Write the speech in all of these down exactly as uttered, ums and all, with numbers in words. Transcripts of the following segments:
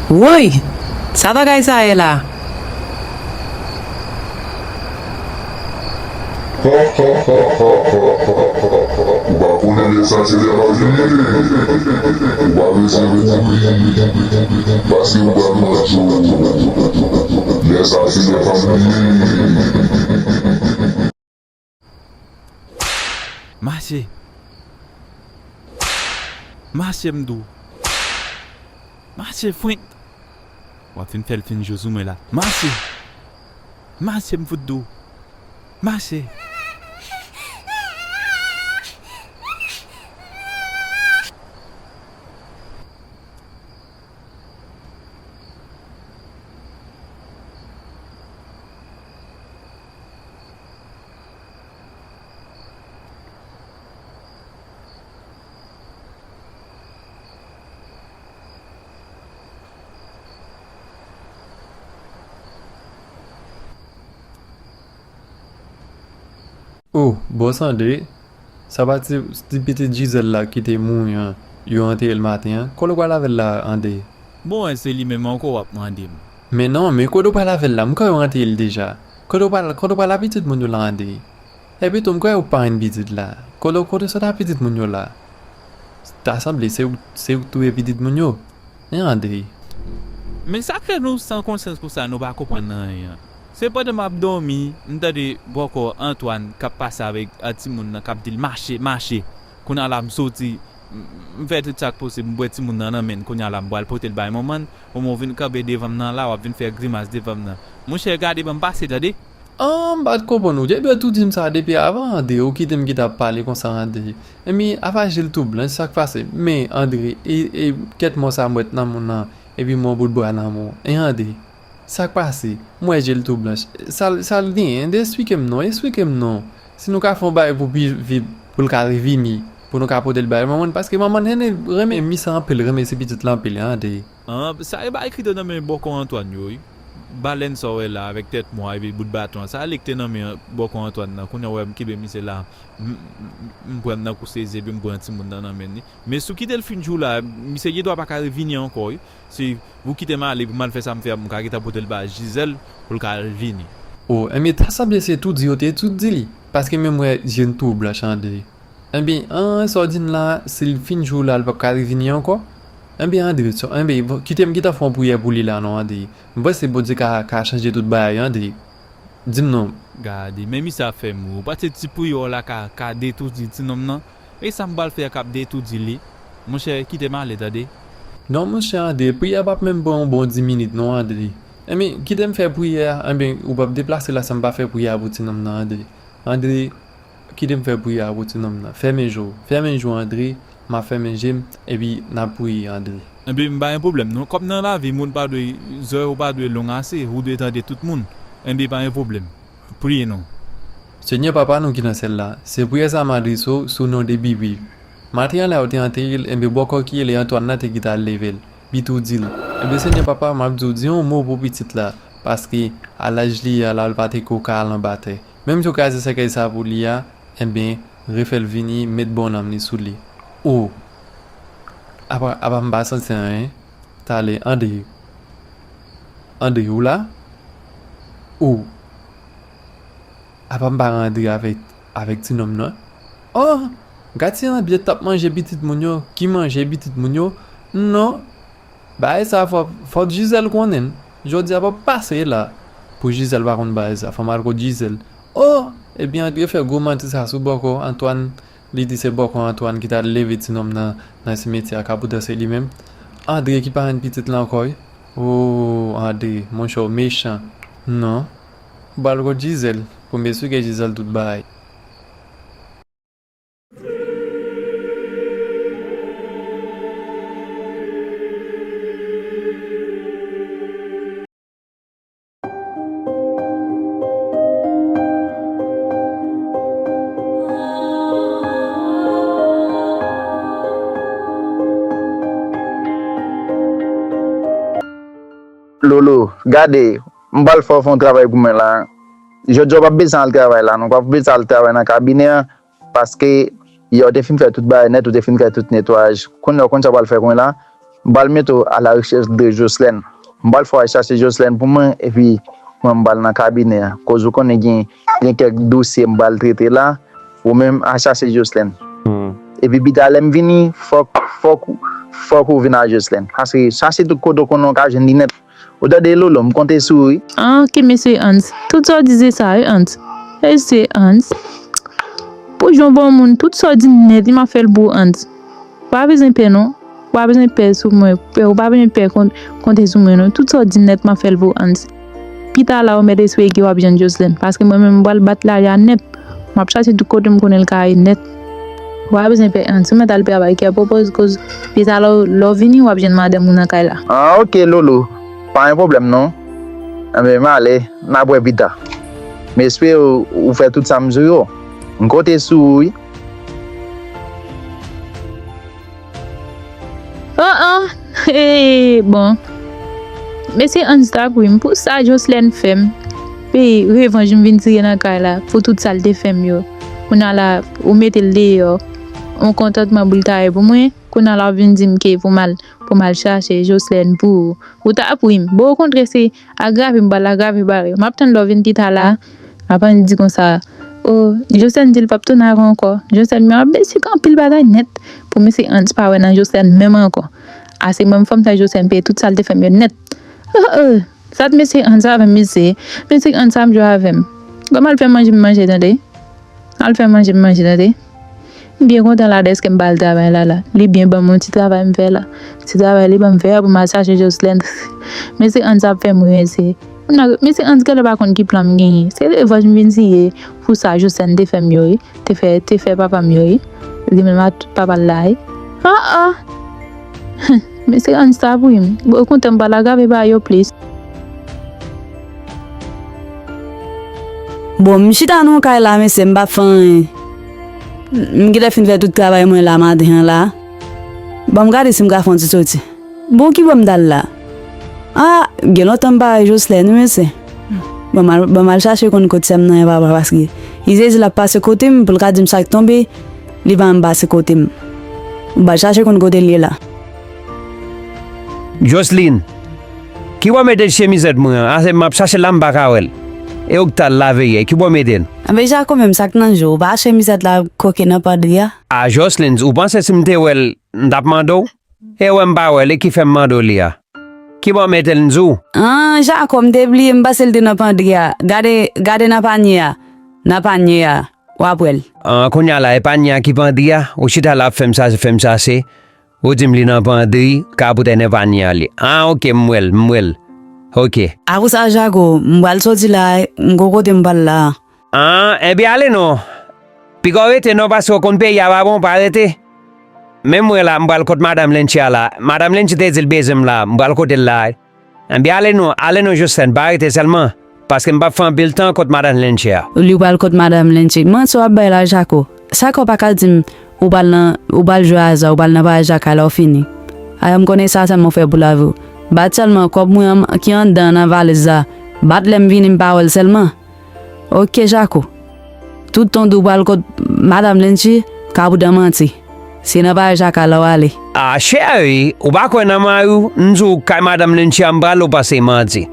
Woy! Sa bagay sa ye la? Ou pa konnen lè sa se lè pa bliye. Ou pa bezwen mouri, paske ou pral manje. Lè sa se lè pa bliye. Mache. Mache m di w. Mache fwent. W ap fin fè l fin jou sou mwen la. Mache. Mache m fout di w. Mache. Oh, bòs André, sa pa ti, ti pitit Gisèle la ki te mouri an, yo antere l maten an? Kote w pral avè l la, André? Bon, e se li menm ankò w ap mande m. Men non, men kote w pral avè l la? M kwè yo antere l deja. Kote w pral, kote w pral a pitit moun yo la, André? Epi tou, m kwè ou pa jwenn pitit la. Kote, kote w sot a pitit moun yo la? Ta sanble se ou, se ou k touye pitit moun yo. E André? Men sa k fè nou san konsyans konsa, nou pa konprann anyen an? Se pandan m ap dòmi, m tande bòkò Antoine k ap pase avèk, a, timoun nan k ap di l mache, mache. Kounye a la m soti, m, m fè tout sa k posib, m pran timoun nan nan men l. Kounye a la m pral pote l bay manman l, ou men w vin kanpe devan m nan la, w ap vin fè grimas devan m nan. Monchè, gade ban m pase, tande! An, m pa t konprann ou. Depi w tou di m sa depi avan, André, ou kite m ki t ap pale konsa, André. Enben, apa je l tou blanch, sa k pase? Men, André, e, e kèt mò sa m wè t nan moun nan, epi m wè yon bout bra nan men w. E André, sa k pase? M wè je l tou blanch. Sa l, sa l genyen? André, esplike m non, esplike m non. Si nou ka fè yon bagay pou pi vit, pou l ka revini, pou nou ka pote l bay manman l, paske manman l renmen, renmen misye anpil, renmen ti pitit la anpil, André. An, sa e bagay ki te nan men bòkò Antoine yo, wi. Balèn sa w wè la avèk tèt mò a epi bout baton an, sa li ki te nan men bòkò Antoine nan. Kounye a w wè m kenbe misye la, m, m, m pran l nan kou sezi epi m pran timoun nan nan men li. Men si w kite l fin jou la, misye gendwa pa ka revini ankò, wi. Si ou kite m ale pou m al fè sa m fè a, m ka gentan pote l ba Gisèle pou l ka revini. O, enben, ta sanble se tou di yo te tou di li, paske men m wè je l tou blanch, André. Enben, an, sa w di m la, si l fin jou la, l p ap ka revini ankò? Enben, André, so, enben, bon, kite m gentan fè yon priyè pou li la non, André. M panse Bondye ka, ka chanje tout bagay, André. Di m non. Gade, men misye ap fè m ri. Ou panse ti priyè w la ka, ka detoudi ti nonm nan? E sa m pral fè a k ap detoudi li? Monchè, kite m ale, tande. Non, monchè André, priyè a p ap menm pran yon bon dis minit non, André. Enben, kite m fè priyè a, enben, ou p ap deplase la san m pa fè priyè a pou ti nonm nan, André. André, kite m fè priyè a pou ti nonm nan. Fèmen je w. Fèmen je w, André. M ap fèmen je m, epi n ap priye, André. Enben, m pa gen pwoblèm non. Kòm nan lavi, moun pa dwe, zòrèy ou pa dwe long ase, ou dwe tande tout moun. Enben, pa gen pwoblèm. Priye non. Senyè Papa nou ki nan syèl la, se priyè sa a m adrese w sou non de Bibi. Maten an lè yo te antere l, enben bòkò ki rele Antwàn nan te gentan al leve l, li tou di l, enben Senyè Papa, m ap di w, di yon mo pou pitit la, paske a laj li a la, l pa te ko ka al anba tè. Menm si w kraze sèkèy sa pou li a, enben, refè l vini, met bon nanm li sou li. O! Apa, apa m pa santi anyen? Talè, André. André, ou la? O! Apa m pa rantre avèk, avèk ti nonm nan? O! Gad si André t ap manje pitit moun yo, ki manje pitit moun yo? Non! Bagay sa fò, fò Gisèle konnen l. Jodi a p ap pase la pou Gisèle pa konn bagay sa. Fò m al kot Gisèle. O! Epi André fè gwo manti sa sou bòkò Antwàn. Li di se bòkò Antwàn ki t al leve ti nonm nan, nan simetyè a, ka poutan se li menm. André ki pa jwenn pitit la ankò wi. O! André, monchè w mechan. Non. Ou pral kot Gisèle pou m esplike Gisèle tout bagay. Lolo, gade, m pral fè w fè yon travay pou mwen la. Jodi a w p ap bezwen al travay la non, w p ap bezwen al travay nan kabinè an, paske yè w te fin fè tout bagay nèt, ou te fin fè tout netwayaj. Kounye a w konn sa w pral fè kounye a la? M pral mete w à la recherche de Jocelyn. M pral fè w al chache Jocelyn pou mwen, epi mwen m pral nan kabinè a. Koz ou konnen gen, gen kèk dosye m pral trete la, ou menm al chache Jocelyn. Epi pita lè m vini, fòk, fòk, fòk ou vin ak Jocelyn. Paske chache tout kote w konnen w ka jwenn li nèt. Ou tande Lolo, m konte sou ou wi. Ah, ok, mesye Hans. Tout sa w di se sa, wi, Hans. Mesye Hans. Pou jan w bon moun, tout sa w di nèt, li m ap fè l pou ou, Hans. Ou pa bezwen pè, non. Ou pa bezwen pè sou mwen. Ou pa bezwen pè kon-, konte sou mwen, non. Tout sa w di nèt, m ap fè l pou ou, Hans. Pita la, ou mèt espere ke w ap jwenn Jocelyn. Paske mwen menm, m pral bat lari a nèt. M ap chache tout kote m konnen l ka ye nèt. Ou pa bezwen pè anyen, ou mèt al travay, kè popoz, koz pita lè w, lè w vini, w ap jwenn madanm ou nan kay la. Ah, ok, Lolo. Pa gen pwoblèm, non. Enben, m ale, n ap wè pita. M espere w, ou fè tout sa m di w yo. M konte sou ou, wi. Oh, oh. Eh, bon. Mesye Hans t ap ri m. Pou sa Jocelyn fè m. Epi revanj m vin tire nan kay la. Pou tout sa l te fè m yo. Kounye a la, ou mete l deyò. Yon kontantman pou l ta ye pou mwen. Kounye a la, w vin di m ke pou m al, pou m al chache Jocelyn pou ou. Ou t ap ri m. Bon, okontrè, se agrave m pral agrave bagay yo. M ap tann lè w vin pita la. Apre, li di konsa, "Oh, Jocelyn di l p ap tounen avè w ankò." Jocelyn menm ap esplike anpil bagay nèt pou mesye Hans pa wè nan Jocelyn menm ankò. Ase mwen m fè m fè Jocelyn peye tout sa l te fè m yo nèt. Oh, oh, sa t mesye Hans avè m, mesye. Mesye Hans ap jwe avè m. Kòm al fè manje m manje, tande. Al fè manje m manje, tande. M byen kontan la dèske m pa al travay la la. Li byen ban m yon ti travay m fè la. Ti travay li ban m fè a pou m al chache Jocelyn. Mesye Hans ap fè m ri, mesye. Kounye a, mesye Hans genlè pa konn ki plan m genyen. Se revanj m vin tire pou sa Jocelyn te fè m yo, wi. Te fè, te fè papa m yo, wi. Li menm ak tout papa l la, wi. Ah, ah. Mesye Hans t ap ri m. Bon, okontrè, m pral agrave bagay yo plis. Bon, m chita nan kay la, mesye, m p ap fè anyen. M genlè fin fè tout travay mwen la maten an la. Bon, m gade si m ka fè yon ti soti. Bon, ki bò m t al la? Ah, gen lontan m pa wè Jocelyn, wi, mesye. Bon, m al, bon, m al chache konn kot sè m nan ye papa, paske li te di l ap pase kote m, pou l ka di m sa k tonbe, li pa menm pase kote m. M pral chache konn kote l ye la. Jocelyn, ki bò w mete chemizèt mwen an? Ase m ap chache l la, m pa ka wè l. E ou k t al lave yè, ki bò w mete l? Anben, Jako, menm sa k nan je w, ou pa wè chemizèt la koke nan pandri a? A, Jocelyn, ou panse si m te wè l, m t ap mande w? E wè m pa wè l, e ki fè m mande w li a? Ki bò w mete l, m di w? An, Jako, m te bliye, m panse l te nan pandri a. Gade, gade nan panye a. Nan panye a. W ap wè l. An, kounye a la, e panye a ki pandri a? Ou chita la ap fè m chache, fè m chache. Ou di m li nan pandri, ka poutèt nan panye a li. An, ok, m wè l, m wè l. Ok. Apre sa, Jako, m pral soti la, m gon kote m pral la. An, enben ale non. Piga w rete non, paske w konn peyi a pa bon, pa rete. Men mwen la, m pral kot madanm Lenchi a la. Madanm Lenchi te di l bezwen m la, m pral kote l la. Enben ale non, ale non Jocelyn, pa rete sèlman, paske m p ap fè anpil tan kot madanm Lenchi a. Li pral kot madanm Lenchi. Manti w ap bay la, Jako. Sa kò pa ka di m, ou pral nan, ou pral jwe aza, ou pral nan pawòl Jakay lè w fini. Aya, m konnen sa sèlman w fè pou lavi w. Bat sèlman kòb mwen an ki anndan nan valiz la. Bat lè m vini m pa wè l sèlman. Ok, Jako. Tout tan w di w pral kot madanm Lenchi, ka pou dan manti. Se nan pawòl Jakay la w ale. A, cheri, ou pa kwè nan mari w, m di w kay madanm Lenchi a m pral, ou panse manti.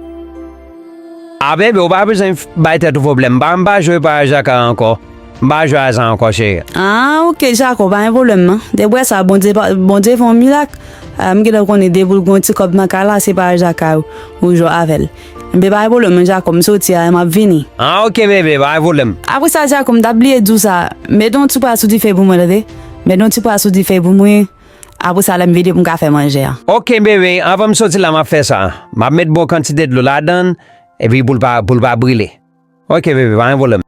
A, bebe, ou pa bezwen f-, bay tèt ou pwoblèm. M pa, m pa jwe pawòl Jakay ankò. M pa jwe aza ankò, cheri. A, ok, Jako, pa gen pwoblèm, non. Depi w wè sa, Bondye pa, Bondye fè yon mirak. A, m gentan konnen depi w gen yon ti kòb nan kay la, se pawòl Jakay ou, ou jwe avè l. Enben, pa gen pwoblèm, non, Jako, m soti a, m ap vini. A, ok, bebe, pa gen pwoblèm. Apre sa, Jako, m t ap bliye di w sa, mete yon ti pwa sou dife pou mwen, tande? Mete yon ti pwa sou dife pou mwen. Apre sa, lè m vini pou m ka fè manje a. Ok, bebe, anvan m soti la, m ap fè sa. M ap met bon kantite dlo ladan l, epi pou l pa, pou l pa brile. Ok, bebe, pa gen pwoblèm.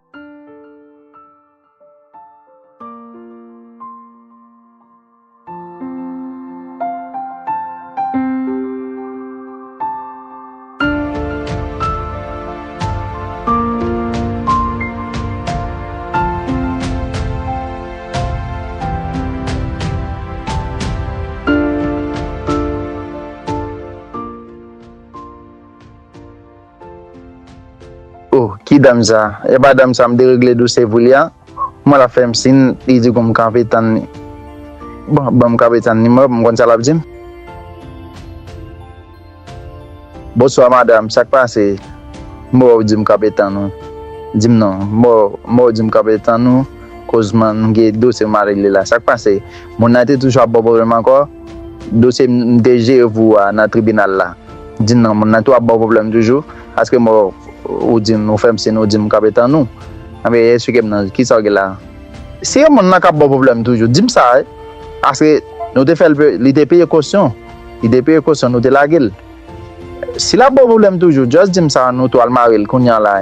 Oh, ki dam sa? E pa dam sa m te regle dosye pou li a? Kòman l ap fè m siy, li di pou m kanpe tann li. Bon, ban m kanpe tann li, mwen, m konn sa l ap di m. Bonswa madanm, sa k pase? M wè w di m k ap etann ou. Di m non, m wè w di m k ap etann ou, koz man gen dosye m al regle la. Sa k pase? Moun nan te toujou ap ba w pwoblèm ankò? Dosye m te jere pou ou a nan tribinal la. Di m non, moun nan tou ap ba w pwoblèm toujou? Paske m wè w di m, ou fè m siy, ou di m k ap etann ou. Anben, eksplike m non, kisa w gen la? Si e moun nan k ap ba w pwoblèm toujou, di m sa wi. Paske nou te fè l pe-, li te peye kosyon. Li te peye kosyon, nou te lage l. Si l ap ba w pwoblèm toujou, just di m sa, nou tou al mare l kounye a la.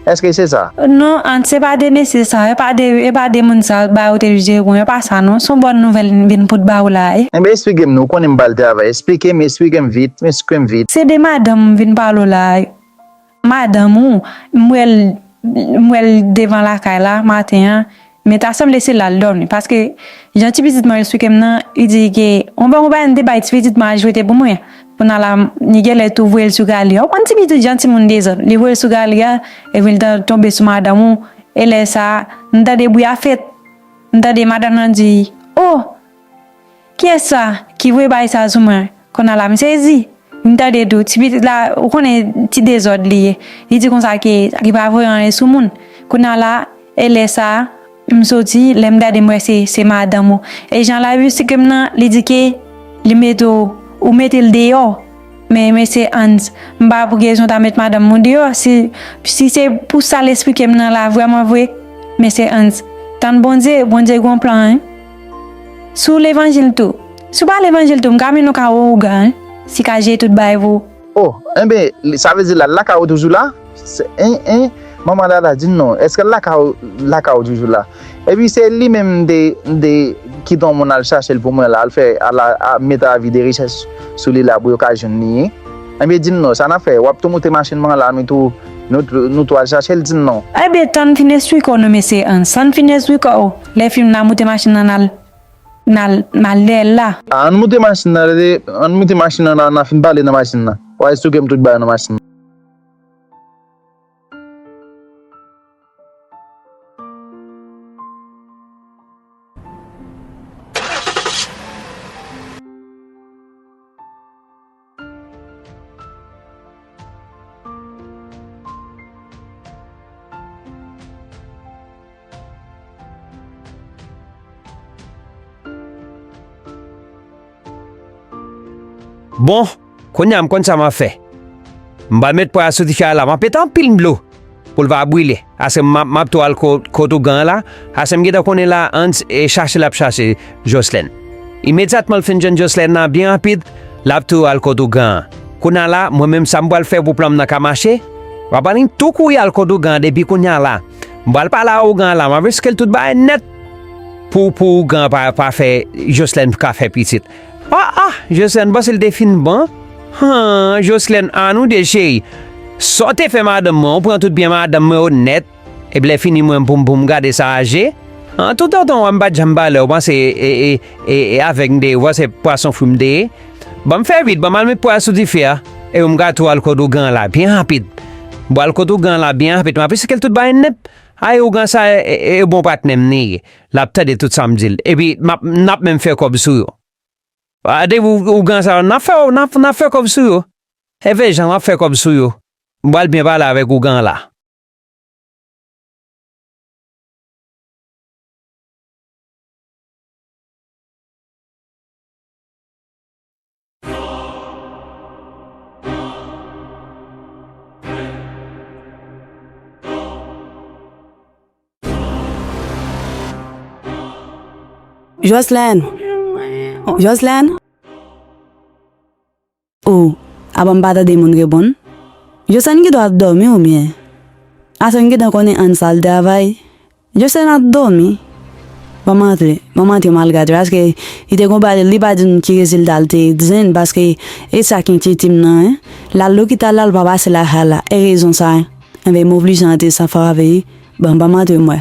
Èske se sa? Non, Ant, se pa de mesye sa, e pa de, e pa de moun sa, ba yo te jere pou mwen, e pa sa non. Se yon bòn nouvèl m vin pote ba w la, e. Enben, eksplike m non, ou konnen m pral travay. Eksplike m, eksplike m vit, eksplike m vit. Se de madanm m vin pale w la, e. Madanm ou, m wè l, m wè l devan lakay la, maten an. Men ta sanble se la l dòmi, paske jan ti pitit mwen eksplike m nan, li di ke yon bon konpayi te bay ti pitit mwen al jwete pou mwen. Kounye a la, li genlè tou voye l sou galri a. Ou konn ti pitit jan timoun dezòd, li voye l sou galri a, epi l ta tonbe sou madanm ou. E lè sa a, m tande bri a fèt. M tande madanm nan di, "Oh, kiyès sa ki voye bagay sa sou mwen?" Kounye a la, m sezi. M tande tou, ti pitit la, ou konnen ti dezòd li ye. Li di konsa ke li pa voye anyen sou moun. Kounye a la, e lè sa a, m soti, lè m gade m wè se, se madanm ou. E jan l ap eksplike m nan, li di ke li mete w, ou mete l deyò. Men, mesye Hans, m pa pou rezon ta met madanm ou deyò. Si, si se pou sa l eksplike m nan la, vrèman vre, mesye Hans, tann Bondye, Bondye gen yon plan, wi. Sou levanjil tou. Si w pa levanjil tou, m ka mennen w ka ougan, si ka jere tout bagay pou ou. Oh, enben, li, sa vle di l al lakay ou toujou la? Se, en, en, manman Dada, di m non, èske l lakay ou, lakay ou toujou la? Epi se li menm m te, m te kite yon moun al chache l pou mwen la, al fè, al a, a, mete avi de rechèch sou li la pou yo ka jwenn li, en. Enben, di m non, sa n ap fè? W ap tou moute machin mwen la, nou tou, nou, nou tou al chache l, di m non. Enben, tann fin esplike w non, mesye Hans, tann fin esplike w. Lè fini la, moute machin nan, n al, n al, n al dèyè l la. A, ann moute machin nan, rete, ann moute machin nan, n a, n a fin pale nan machin nan. W a esplike m tout bagay nan machin nan. Bon, kounye a m konn sa m ap fè. M pral met pwa a sou dife a la, m ap mete anpil dlo pou l pa brile. Ase m ap, m ap tou al ko-, kot ougan an la. Ase m gentan konnen la, Hans, e, chache l ap chache Joslèn. Imedyatman l fin jwenn Joslèn nan byen rapid, l ap tou al kot ougan an. Kounye a la, mwen menm sa m pral fè pou plan m nan ka mache, m ap annik tou kouri al kot ougan an depi kounye a la. M pral pale a ougan an la, m ap esplike l tout bagay nèt pou, pou ougan an pa, pa fè Joslèn ka fè pitit. Ah, ah, Joslèn, m panse l te fin bon. Han, Joslèn, an nou de cheri. Sa w te fè madanm mwen, ou pran tout byen madanm mwen yo nèt. Epi lè fini mwen pou m, pou m gade sa a je. An, tout tan w wè m pa t janm pale, ou panse, e, e, e, e avèg m te ye, ou panse pwason fri m te ye. Ban m fè vit, ban m al met pwa sou dife a. Epi m ka tou al kot ougan la, byen rapid. M pral kot ougan la, byen rapid. M ap esplike l tout bagay nèt. Ay, ougan sa, e, e, e bon patnè m li ye. L ap tande tout sa m di l. Epi, m ap, n ap menm fè kòb sou yo. A, depi ou, ougan sa yo, n ap fè, n ap, n ap fè kòb sou yo. Evè jan m ap fè kòb sou yo. M pral byen pale avèk ougan la. Joslèn. Joslèn. O, apa m pa tande moun reponn? Joslèn gen dwa ap dòmi oubyen? Ase m gentan konnen Hans al travay. Joslèn ap dòmi. Ban m antre, ban m antre m al gade, paske li te gon bagay, li pa di m ki rezilta l te jwenn, paske e sa k enkyete m nan, en. L al lopital la, l pa pase lakay la, e rezon sa, en. Enben, m oblije antre san fè avè li. Bon, ban m antre m wè.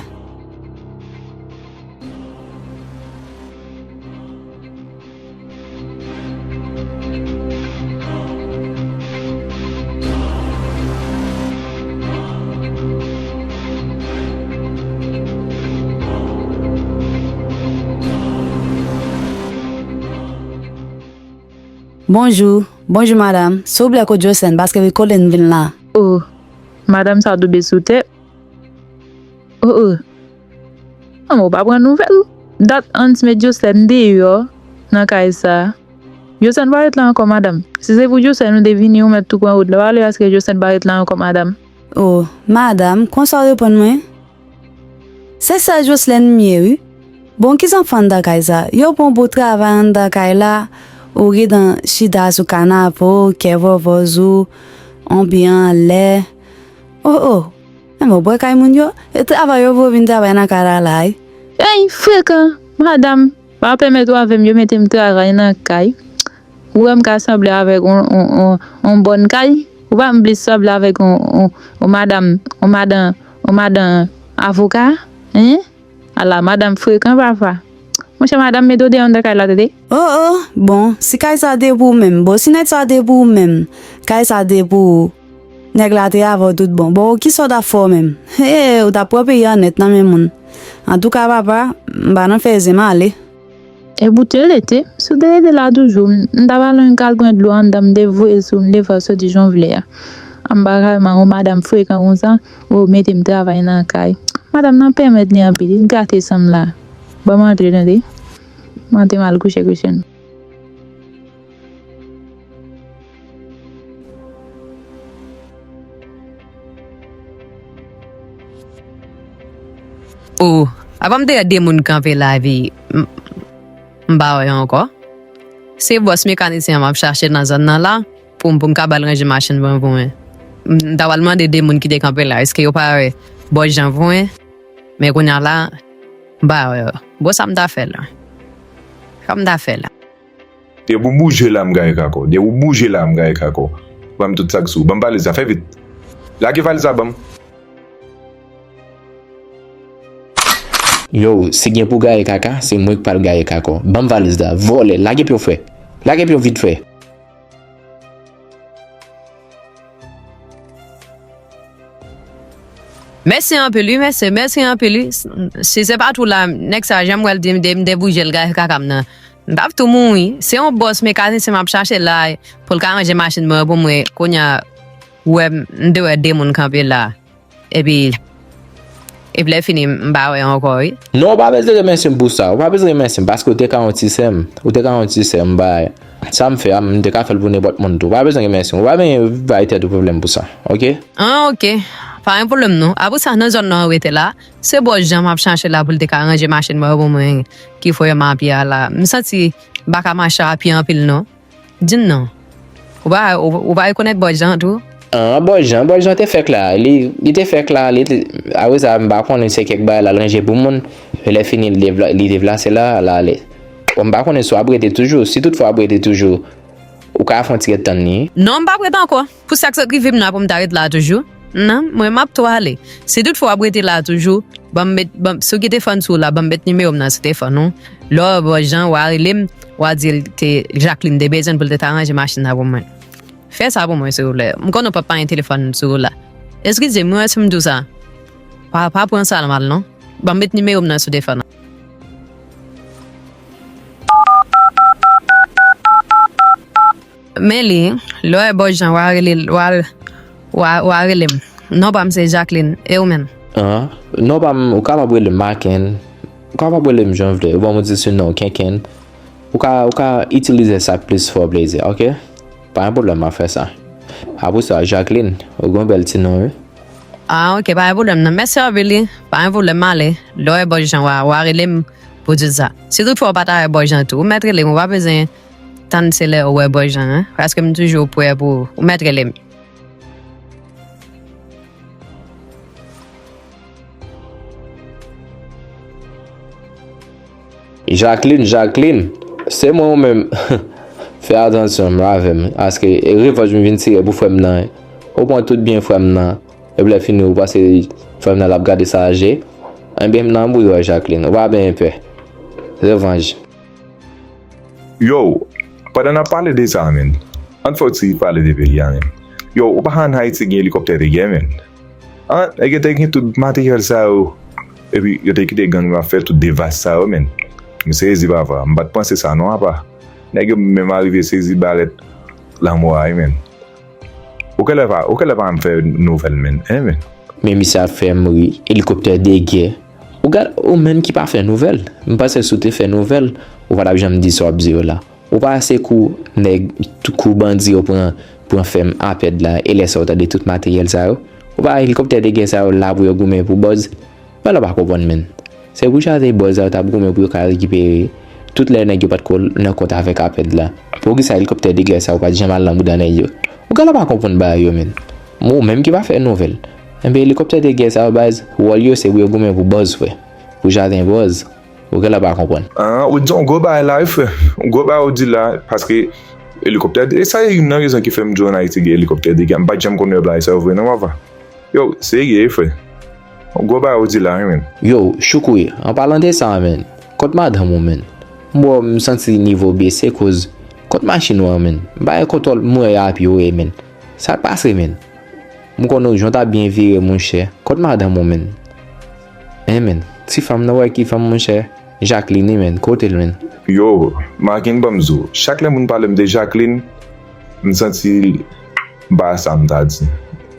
Bonjou, bonjou madanm. Souple, kote Joslèn, paske li kole n vin la. Oh, madanm sa tonbe sou tèt. Oh, oh. Manman, ou pa pran nouvèl. Dat Hans met Joslèn deyò nan kay sa. Joslèn pa ret la ankò, madanm. Si se pou Joslèn ou te vini, ou mèt tou pran wout la. Pa vle paske Joslèn pa ret la ankò, madanm. Oh, madanm, konsa w reponn mwen? Se sè Joslèn m ye, wi. Bon, ki sa w fè anndan kay sa? Yo bon pou travay anndan kay la, ou gentan chita sou kanape w, kè vòvòz ou, on pye anlè. Oh, oh. Enben, w bwè kay moun yo, e travay yo pou yo vin travay nan kay la la, wi. Ey, frekan, madanm, pa pèmèt ou avè m, yo mete m travay nan kay. Ou wè m ka sanble avèk on, on, on, on bòn kay? Ou pa m plis sanble avèk on, on, on madanm, on madan, on madan avoka? Hein? Ala madanm frekan, papa. Monchè, madanm, mete w deyò anndan kay la, tande. Oh, oh, bon, si kay sa te pou ou menm, bon, si nèg sa te pou ou menm, kay sa te pou ou, nèg la te avè w tout bon. Bon, kisa w t ap fè w menm? He, ou t ap pran peyi a nèt nan men moun. Antouka, papa, m pa nan fè zen, m ale. E pou te rete, si w te rete la toujou, m, m t ap al yon kal pran dlo anndan, m te voye sou, m te fè w soti jan w vle a. M pa ka, man, yon madanm frekan konsa, ou mete m travay nan kay. Madanm nan pèmèt li anpil, li gate san m la. Ban m antre, tande. M antre m al kouche, kouche m. Oh, avan m te wè de moun kanpe la, epi m, m pa wè yo ankò. Se bòs mekanisyen an m ap chache nan zòn nan la, pou m, pou m ka ba l ranje machin mwen pou mwen. M, m ta pral mande de moun ki te kanpe la, èske yo pa wè bòs Jan pou mwen? Men kounye a la, m pa wè yo. Bon, sa m ta fè la? Sa m ta fè la? Depi w bouje la, m gaye kako. Depi w bouje la, m gaye kako. Ban m tout sa k sou ou. Ban m valiz la, fè vit. Lage valiz la ban m. Yo, si gen pou gaye kaka, se mwen k pral gaye kako. Ban m valiz la, vòlè, lage pye w frè. Lage pye w vit fè. Mèsi anpil wi, mèsi, mèsi anpil wi. Si se pa t ou la, nèg sa, jan m wè l di m de, m de bouje l gaye kaka m nan. M t ap tou mouri. Se yon bòs mekanisyen m ap chache la, pou l ka ranje machin mwen pou mwen. Kounye a, ou wè, m te wè de moun kanpe la. Epi, epi lè fini, m pa wè ankò wi. Non, ou pa bezwen remèsye m pou sa. Ou pa bezwen remèsye m paske ou te ka yon ti sè m. Ou te ka yon ti sè m, bay. Sa m fè a, m te ka fè l pou nenpòt moun tou. Ou pa bezwen remèsye m. Ou pa bezwen bay tèt ou pwoblèm pou sa. Oke? Ah, oke. Pa gen pwoblèm non. Apre sa, nan zòn nan ou rete la, se bòs Jan m ap chache la pou l te ka ranje machin mwen pou mwen ki fè m a pye a la. M santi m pa ka mache a pye anpil non. Di m non. Ou pa, ou, ou pa rekonèt bòs Jan tou? Ah, bòs Jan, bòs Jan te fèk la. Li, li te fèk la, li te, apre sa, m pa konnen se kèk bagay la l ranje pou moun. E lè fini, li devla-, li deplase la, l ale. Bon, m pa konnen si w ap rete toujou. Si toutfwa w ap rete toujou, ou ka fè yon ti ret tann li. Non, m p ap ret ankò. Pou sa k sot rive m nan pou m ta ret la toujou. Non, mwen m ap tou ale. Si toutfwa w ap rete la toujou, ban m met, ban m, si w gen telefòn sou w la, ban m met nimewo m nan sou telefòn ou. Lè w wè bòs Jan, w a rele m, w a di l te, Jacqueline te bezwen l pou l te ta ranje machin nan pou mwen. Fè sa pou mwen, silvouplè. M konnen w p ap pa gen telefòn sou w la. Eskize m, wi, si m di w sa. Pa, pa pran sa mal, non. Ban m met nimewo m nan sou telefòn nan. Men li, lè w wè bòs Jan, w a rele l, w a, w a, w a rele m. Non pa m se Jacqueline, e ou menm? Ah, non pa m, ou kapab rele m Maken, ou kapab rele m jan w vle, ou ban m di sou non Kenken. Ou ka, ou ka itilize sa k plis fè w plezi, oke? Pa gen pwoblèm, m ap fè sa. Apre sa, Jacqueline, ou gen yon bèl ti non, wi. Ah, oke, pa gen pwoblèm non. Mèsi anpil, wi. Pa gen pwoblèm, m ale. Lè w wè bòs Jan, w a, w a rele m pou di sa. Si toutfwa w pa ta wè bòs Jan tou, ou mèt rele m, ou pa bezwen tann se lè ou wè bòs Jan an, paske m toujou prè pou ou. Ou mèt rele m. Jacqueline, Jacqueline, se mwen ou menm. Fè atansyon, m avè m. Paske e revanj m vin tire pou frè m nan. Ou pran tout byen frè m nan. Epi lè fini, ou panse frè m nan l ap gade sa a je. Enben, m nan anmouye w, Jacqueline. Ou pa benyen pè. Revanj. Yo, pandan n ap pale de sa a, menn, ann fè yon ti pale de peyi a, menn. Yo, ou pa konn Ayiti gen elikoptè de gè, menn? An, nèg yo te gen tout materyèl sa yo. Epi, yo te kite gang yo ap fè tout devas sa yo, menn. M sezi, papa. M pa t panse sa, non, apa. Nèg yo menm arive sezi balèt lanmò a wi, men. Ou genlè pa, ou genlè pa janm fè nouvèl, men, en, men. Men misye ap fè m ri, elikoptè de gè. Ou gad, ou menm ki pa fè nouvèl. M panse si w te fè nouvèl, ou pa t ap janm di sa w ap di yo la. Ou pa wè se kou nèg, kou bandi yo pran, pran fèm apèd la, e lè sa yo tande tout materyèl sa yo. Ou pa wè elikoptè de gè sa yo la pou yo goumen pou buzz. Mwen la pa konprann, men. Se pou chate buzz sa yo t ap goumen pou yo ka rekipere. Tout lè nèg yo pa t ko nan kont avèk apèd la. Poukisa elikoptè de gè sa yo pa t janm al nan bouda nèg yo? Ou genlè pa konprann bagay yo, men. Ou menm ki pa fè nouvèl. Enben, elikoptè de gè sa yo, baz, wòl yo se pou yo goumen pou buzz, frè. Pou chate buzz. Ou genlè pa konprann. Ah, ou di yon gwo bagay la, wi, frè. Yon gwo bagay ou di la, paske elikoptè, e sa se youn nan rezon ki fè m di w ann Ayiti gen elikoptè de gè. M pa t janm konn wè bagay sa yo vre, non, papa. Yo, serye, wi, frè. Yon gwo bagay ou di la, wi, men. Yo, Choukouye, an palan de sa, men, kot madanm ou, men? M wè w, m santi nivo w bese, koz kot machin ou an, men? M pa gen kontwòl, m wè y apiye w ye, men. Sa k pase, men? M konnen w jwenn t ap byen vire, monchè. Kot madanm ou, men? En, men. Ti fanm nan, wè ki fanm, monchè? Jacqueline, men. Kote l, men? Yo, Markin, ban m di w. Chak lè moun pale m de Jacqueline, m santi m pa sa m ta di.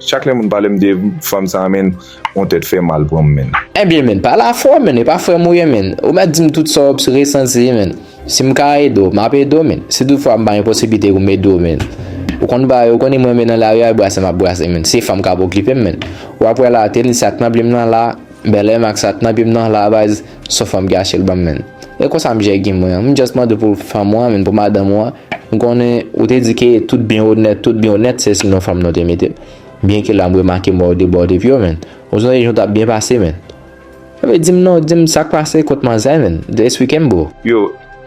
Chak lè moun pale m de fanm sa, men, yon tèt fè mal pran m, men. Ebyen, men, pale afè w, men, e pa frè m ou ye, men. Ou mèt di m tout sa w ap resanti, men. Si m ka ede w, m ap ede w, men. Si toutfwa m pa gen posiblite pou m ede w, men. Ou konn bagay, ou konnen mwen, men, nan lari a, e brase m ap brase, men. Se fanm k ap okipe m, men. W ap wè la, tenis sa k nan pye m nan la, bèlè m ak sa k nan pye m nan la, baz, se yon fanm ki achte l ban m, men. E konsa m jere gen mwen an. M just mande pou fanm ou an, men, pou madanm ou an. M konnen ou te di ke tout byen w nèt, tout byen w nèt, se sou non fanm nan w te mete m. Byenke la, m remake m wè w debòde pye w, men. Ou sonje jan w t ap byen pase, men. Enben, di m non, di m sa k pase kot manzè, men. Esplike m, bro. Yo,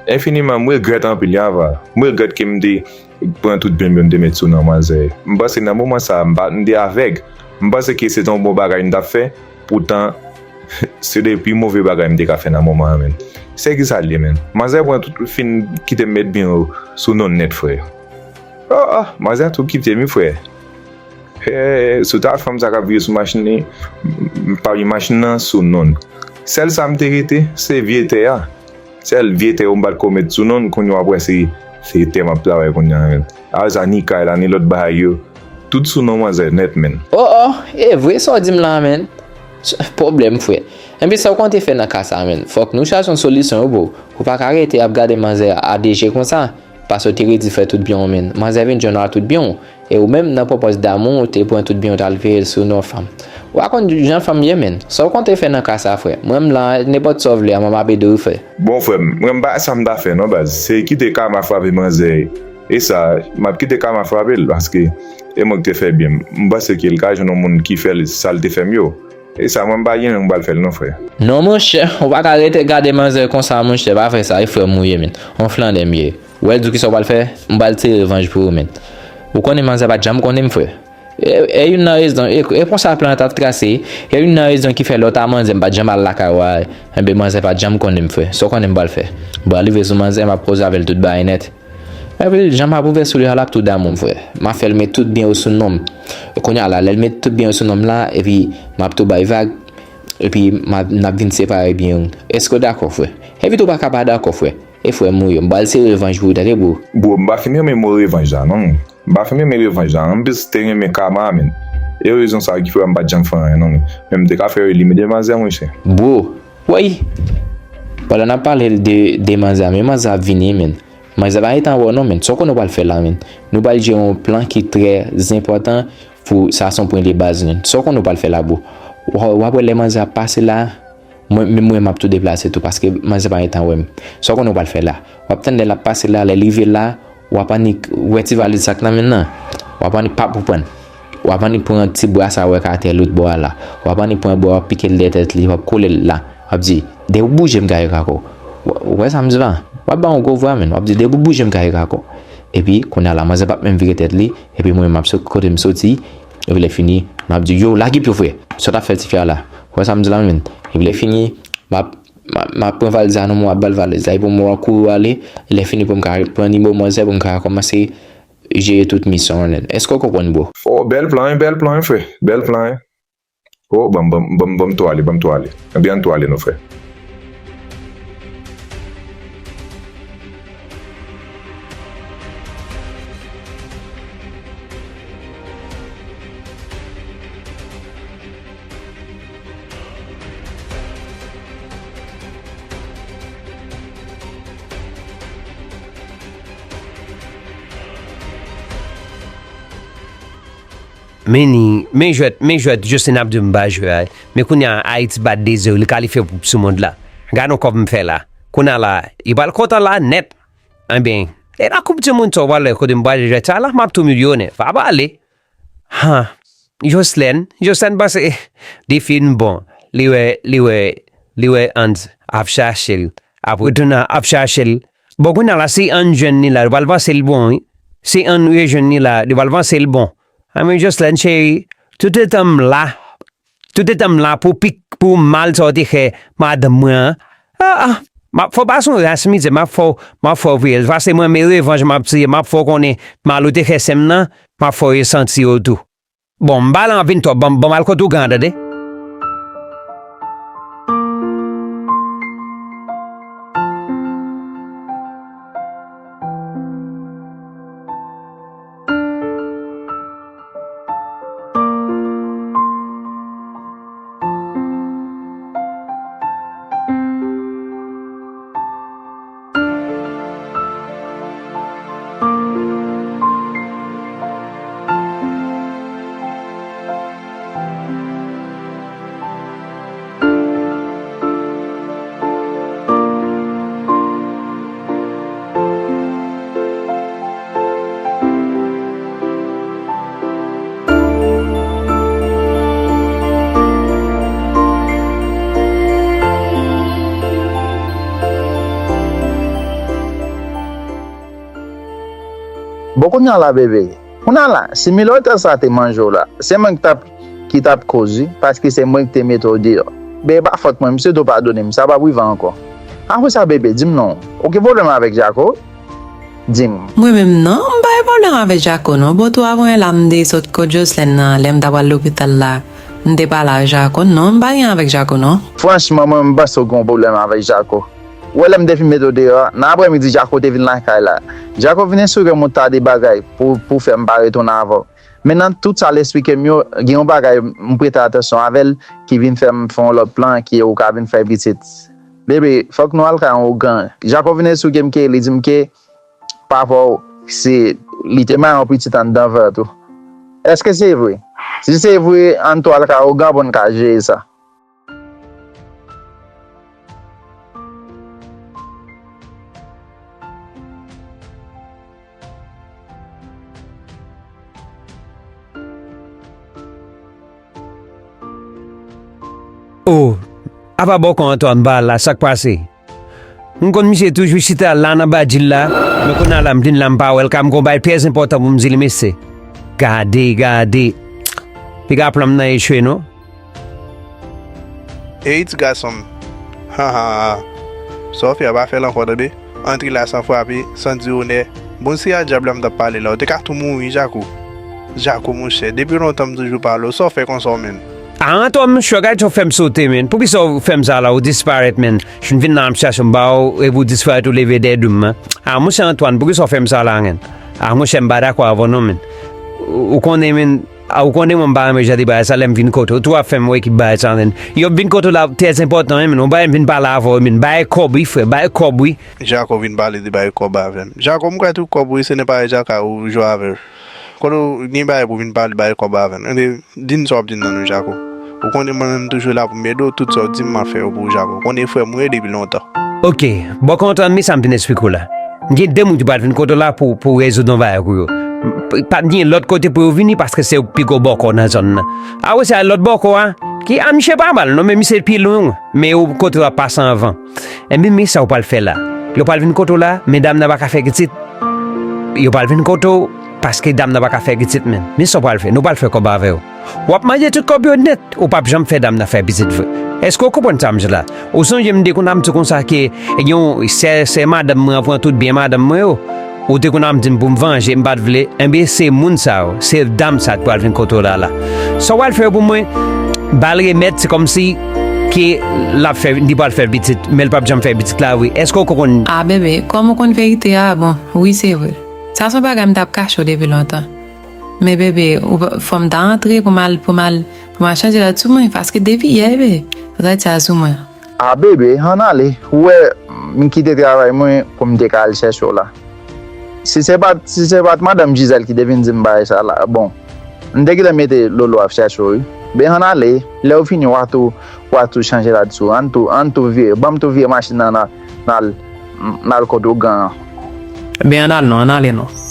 enfiniman, m regrèt anpil, Yava. M regrèt ke m te pran tout byen m yo, m te met sou non manzè. M panse nan moman sa a, m pa, m te avèg. M panse ke se te yon bon bagay m t ap fè. Poutan, se te pi move bagay m te ka fè nan moman an, men. Se ki sa l ye, men. Manzè pran tout, fin kite m met byen yo sou non nèt, frè. Oh, oh, manzè tou kite m, wi, frè. Hey, si w ta fanm sa k ap vire sou machin li, m, m, pami machin nan sou non l. Sèl sa m te rete, se vye tè a. Sèl vye tè yo m pa t ko met sou non l, kounye a w ap wè se, se tè m ap travay kounye a, men. Avè sa, ni kay la, ni lòt bagay yo, tout sou non manzè nèt, men. Oh, oh, e vre sa w di m la, men. Pwoblèm, frè. Enben, sa w konte fè nan ka sa, men? Fòk nou chache yon solisyon, wi, bro. Ou pa ka rete ap gade manzè a de je konsa. Paske w te redi frè tout byen w, men. Manzè vin jwenn w a tout byen w. E ou menm, nan pwopòz damou, ou te pran tout byen w, w t al veye l sou non fanm. Ou pa konn jan fanm ye, men. Sa w konte fè nan ka sa, frè? Mwen, m la, nenpòt sa w vle a, mwen, m ap ede w, frè. Bon, frè m, mwen, m pa sa m ta fè, non, baz. Se kite kama frape manzè. E sa, m ap kite kama frape l, paske e mwen ki te fè byen m. M panse ke l ka jwenn yon moun ki fè l sa l te fè m yo. E sa, mwen, m pa gen lè m pral fè l non, frè. Non, monchè, ou pa ka rete gade manzè konsa, monchè, pa fè sa, e frè m ou ye, men. On flannè m ye. Ou wè l di w kisa w pral fè? M pral tire revanj pou ou, men. Ou konnen manzè pa t janm konnen m, frè. E, e youn nan rezon, e, e konsa plan an t ap trase, e youn nan rezon ki fè lè w ta manzè m pa t janm al lakay ou a, enben manzè pa t janm konnen m, frè. Sa w konnen m pral fè? M pral rive sou manzè, m ap koze avè l tout bagay nèt. Epi, jan m ap ouvè sou li a, l ap tou damou m, frè. M ap fè l met tout byen yo sou non m. Kounye a la, lè l met tout byen yo sou non m la, epi m ap tou bay vag, epi m ap, n ap vin separe byen yo. Èske w dakò, frè? Epi tou pa ka pa dakò, frè. E frè m ou ye, m pral se revanj pou ou, tande, bro. Bro, m pa fin renmen mo revanj la, non. M pa fin renmen revanj la, non. M plis te renmen kama a, men. E rezon sa ki fè m pa t janm fè anyen, non, men. Men m te ka fè yo elimine manzè, monchè. Bro, woy! Pandan n ap pale de, de manzè a, men manzè ap vini, men. Manzè pa gentan wè w non, men. Sa w konnen w pral fè la, men. Nou pral jere yon plan ki trè enpòtan pou sa, se yon pwen de baz, men. Sa w konnen w pral fè la, bro. W, w ap wè lè manzè ap pase la, mwen, men mwen, m ap tou deplase tou, paske manzè pa gentan wè m. Sa w konnen w pral fè la. W ap tann lè l ap pase la, lè l rive la, w ap annik wè ti valiz sa k nan men l lan. W ap annik pap ou pran. W ap annik pran ti bwa sa w wè k atè lòt bò a la. W ap annik pran bwa, w ap pike l dèyè tèt li, w ap kole l la. W ap di, "Depi w bouje, m gaye kako." W, w wè sa m di la? W ap ba yon gwo vwa, men. W ap di, "Depi w bouje, m gaye kako." Epi, kounye a la, manzè p ap menm vire tèt li. Epi, mwen, m ap sot kote m soti. Epi, lè fini, m ap di, "Yo, lage pye w, frè. Sa w t ap fè tifi a la?" W wè sa m di la, men? Epi, lè fini, m ap, m ap, m ap pran valiz la nan men w, m ap ba l valiz la. Epi, mwen, w ap kouri ale. Lè fini, pou m ka pran nimewo manzè, pou m ka kòmanse jere tout misyon an. Èske w konprann, bro? Oh, bèl plan, wi, bèl plan, wi, frè. Bèl plan, wi. Oh, ban m, ban m, ban m, ban m tou ale, ban m tou ale. Ebyen, ann tou ale non, frè. Men ni, men jwèt, men jwèt Jocelyn ap di m ba jwe a. Men kounye a Ayiti bat de zewo, li kalifye pou Koup sou mond la. Gade yon kòb m fè la. Kounye a la, li pral kontan la nèt. Ebyen, e la Koup di mond sa w pral wè kote m pral jwe jwèt sa la, m ap tou milyonè. Fò pale. Ha. Jocelyn, Jocelyn panse defi n bon. Li wè, li wè, li wè Ann ap chache l. Apre tounen ap chache l. Bon, kounye a la, si Ann jwenn li la, li pral panse l bon, wi. Si Ann rejwenn li la, li pral panse l bon. A men Jocelyn, cheri, toutetan m la, toutetan m la pou pik, pou mal sa w te fè madanm mwen an. Ah, ah, m ap fè w pase yon ras mizè, m ap fè w, m ap fè w peye l. Pase mwen, men revanj m ap tire, m ap fè w konnen mal ou te fè sè m nan, m ap fè w resanti yo tou. Bon, m pa anvi twòp, ban m, ban m al kote ougan an, tande. Bon, kounye a la, bebe. Kounye a la, si milotè sa te manje w la, se mwen ki t ap, ki t ap koz, wi, paske se mwen ki te mete w deyò. Men e pa fòt mwen, m swete w padone m, sa p ap rive ankò. Apre sa, bebe, di m non, ou gen pwoblèm avèk Jako? Di m. Mwen menm non, m pa gen pwoblèm avèk Jako non. Bon, tou apre la, m te sot kot Jocelyn nan, lè m t ap al lopital la, m te pale ak Jako. Non, m pa gen avèk Jako non. Franchman, mwen, m panse w gen yon pwoblèm avèk Jako. Ou wè lè m te fin mete w deyò a, nan aprèmidi Jako te vin lakay la. Jako vin esplike m yon ta de bagay pou, pou fè m pa retounen avè w. Men nan tout sa l esplike m yo, gen yon bagay m prete atansyon avè l ki vin fè m fè yon lòt plan ki ou ka vin fè pitit. Bebe, fòk nou al kay yon ougan. Jako vin esplike m ke li di m ke papa w se li te mare yon pitit anndan vant ou. Èske se vre? Si se vre, ann tou al kay ougan pou n ka jere sa. Oh, apa bòkò Antwàn pa la, sa k pase? M konn misye toujou chita la nan badjil la, men kounye a la m vin la m pa wè l, ka m gon bagay trè enpòtan pou m di li, mesye. Gade, gade. Piga plan m nan echwe non. Ey ti gason m. Ha ha ha. Sa w fè a pa fè l ankò tande. Antre la san frape, san di onè. Bon si a dyab la m t ap pale la, ou te ka tou mouri Jako. Jako monchè, depi lontan m toujou pale w, sa w fè konsa w menm? A Antò monchè, gade sa w fè m sote menm. Poukisa w fè m sa la, ou disparèt menm? M vin nan ap chache m ba w, epi w disparèt ou leve dèyè do m. A monchè Antwàn, poukisa w fè m sa la menm? A monchè, m pa dakò avè w non menm. Ou, ou konnen menm, a, ou konnen mwen m pa renmen jan de bagay sa lè m vin kote w. Tou ap fè m wè ki bagay sa menm. Yo vin kote w la trè enpòtan wi menm. Ou pa vin pale avè w menm. Bay kòb wi frè, bay kòb wi. Jako vin pale de bay kòb avè m. Jako, m kwè tout kòb ou se nan parèy Jako ou jwe avè l. Kote w gen bagay pou vin pale bay kòb avè l. Di n sa w ap di n nan non Jako. Ou konnen mwen menm m toujou la pou m ede w, tout sa w di m m ap fè yo pou ou Jako. Ou konnen frè m ou ye depi lontan. Oke, bòkò Antwàn, men sa m vin esplike w la. M gen de moun ki pral vin kote w la pou, pou rezoud yon bagay pou yo. M p-, p ap gen lòt kote pou yo vini paske se yo ki pi gwo bòkò nan zòn nan. Apre sa lòt bòkò a, ki a misye pa mal non, men misye pi lwen w, men yo kote w ap pase anvan. Enben men sa w pral fè la. Lè w pral vin kote w la, men dam nan pa ka fè pitit. Yo pral vin kote w paske dam nan pa ka fè pitit menm. Men sa w pral fè, nou pral fè kòb avè w. W ap manje tout kòb yo nèt, ou p ap janm fè dam nan fè pitit vre. Èske w konprann sa m di la? Ou sonje m te konn ap di w konsa ke gen yon sè, sè madanm mwen an pran tout byen madanm mwen yo. Ou te konn ap di m pou m vanje, m pa t vle. Enben se moun sa yo, se dam sa k pral vin kote w la la. Sa w pral fè pou mwen? Ba l remèd, se kòmsi ke l ap fè, li pral fè pitit, men l p ap janm fè pitit la vre. Èske w konprann? A bebe, kòm ou konn verite a, bon, wi se vre. Sa se yon bagay m t ap kache w depi lontan. Men bebe, ou pa, fò m ta antre pou m al, pou m al, pou m al chanje lòt sou mwen, paske depi yè, bebe, ou ta di sa sou mwen. A bebe, ann ale. Ou wè, m kite travay mwen pou m te ka al chèche w la. Si se pa t, si se pa t madanm Gisèle ki te vin di m bagay sa la, bon. M te gentan mete Lolo ap chèche w, wi. Ben, ann ale. Lè w fini, w a tou, w a tou chanje ladsou. Ann tou, ann tou vire. Ban m tou vire machin nan, nan, nan, nan al kote ougan an. Ben, ann al non, ann ale non.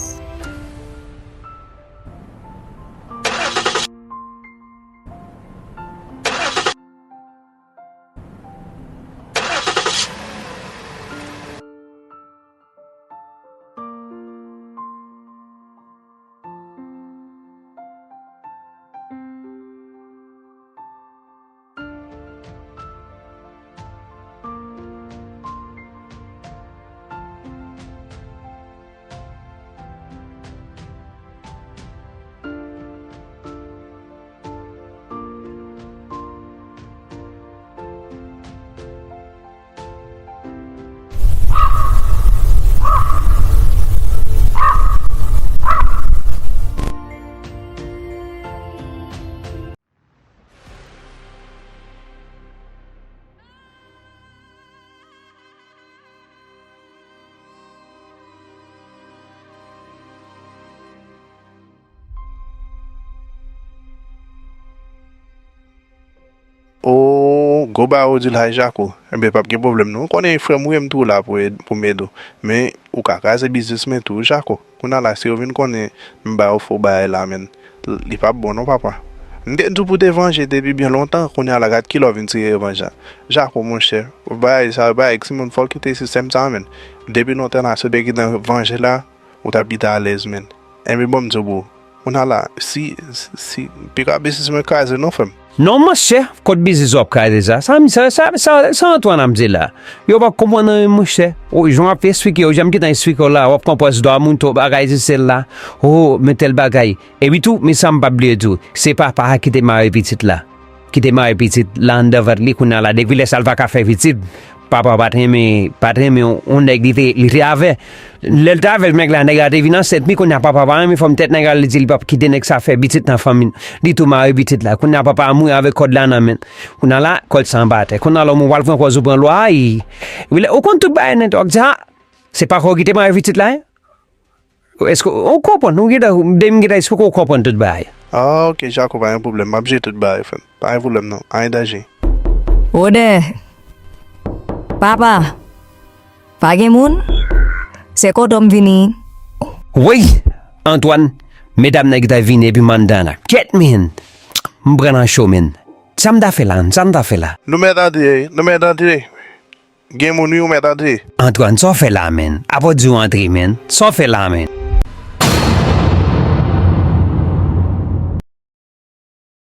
O, gwo bagay ou di la, Jako. Enben, p ap gen pwoblèm, non. Ou konnen, frè m, wi, m tou la pou ed-, pou m ede w. Men, ou ka kraze biznis mwen tou, Jako. Kounye a la, si yo vin konnen m ba yo fo bagay la, men, li p ap bon, non, papa. M te di w pou te vanje depi byen lontan, kounye a la, gad kilè w vin tire revanj la. Jako, monchè, bagay sa yo, bagay timoun, fò w kite sistèm sa, men. Depi lontan la, si w te gentan vanje la, ou t ap byen alèz, men. Enben, bon, m di w, bro. Kounye a la, si, si, si, pika biznis mwen kraze, non, frè m. Non, monchè, kot biznis w ap kraze sa? Sa, sa, sa, sa, sa Antoine ap di la? Yo pa konprann anyen, monchè. O, jan w ap esplike yo, jan m gentan esplike w la, w ap konprann dwa moun, tout bagay se sèl la. O, men tèl bagay. Epi tou, men sa m p ap bliye di w, se papa a ki te mare pitit la. Ki te mare pitit la anndan vant li, kounye a la, depi lè sa l pa ka fè pitit, papa pa t renmen, pa t renmen yon, yon nèg li te, li te avè. Lè l te avè nèg la, nèg la te vin ansent, men kounye a papa pa renmen fòm tèt nèg la, li di li p ap kite nèg sa fè pitit nan fanmi l. Li tou mare pitit la. Kounye a papa a mouri avèk kòd la nan men l. Kounye a la, kòd sa anba atè. Kounye a la, ou pral pran kòz ou pran lwa, e, ou konn tout bagay nèt, w ap di, a, se pa kò ki te mare pitit la, e? Èske w konprann? Ou gentan, depi m gentan esplike w, ou konprann tout bagay. Ah, ok, Jako, pa gen pwoblèm. M ap jere tout bagay, frè m. Pa gen pwoblèm, non. Anyen danje. Wodè! Papa! Pa gen moun? Se kote w m vini. Woy! Antoine, medam nan gentan vini epi m anndan la. Kèt, men! M pran nan cho, men. Sa m ta fè la, sa m ta fè la? Nou mèt antre, nou mèt antre. Gen moun wi, ou mèt antre. Antoine, sa w fè la, men? Apa w di w antre, men? Sa w fè la, men?